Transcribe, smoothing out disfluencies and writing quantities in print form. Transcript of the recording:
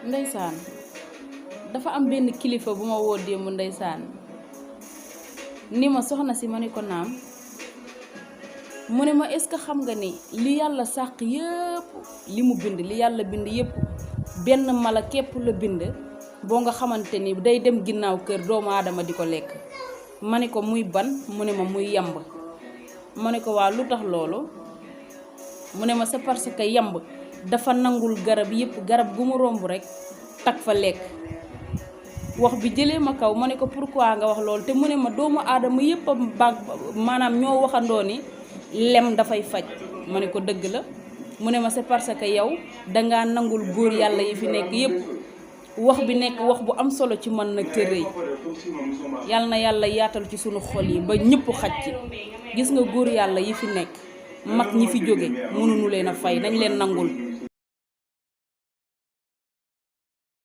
ndeysaan dafa am benn kilifa bu ma woo démb ndeysaan ni ma soxna si ma ni ko naam mu ne ma est-ce que xam nga ni li yàlla sàq yëpp li mu bind li yàlla bind yëpp benn mala képp la bind boo nga xamante ni day dem ginnaaw kër doomu aadama di ko lekk. ma ne ko muy ban mu ne ma muy yamb. ma ne ko waa lu tax loolu mu ne ma c'est parce que yamb dafa nangul garab yëpp garab gu mu romb rek tag fa lekk. wax bi jëlee ma kaw ma ne ko pourquoi nga wax loolu te mu ne ma doomu aadama yëpp a maanaam ñoo waxandoo ni lem dafay faj. ma ne ko dëgg la mu ne ma c'est parce que yow dangaa nangul góor yàlla yi fi nekk yëpp wax bi nekk wax bu am solo ci man nag te rëy yàlla na yàlla yaatal ci sunu xol yi ba ñëpp xaj ci. gis nga góor yàlla yi fi nekk mag ñi fi jóge mënuñu leen a fay nañ leen nangul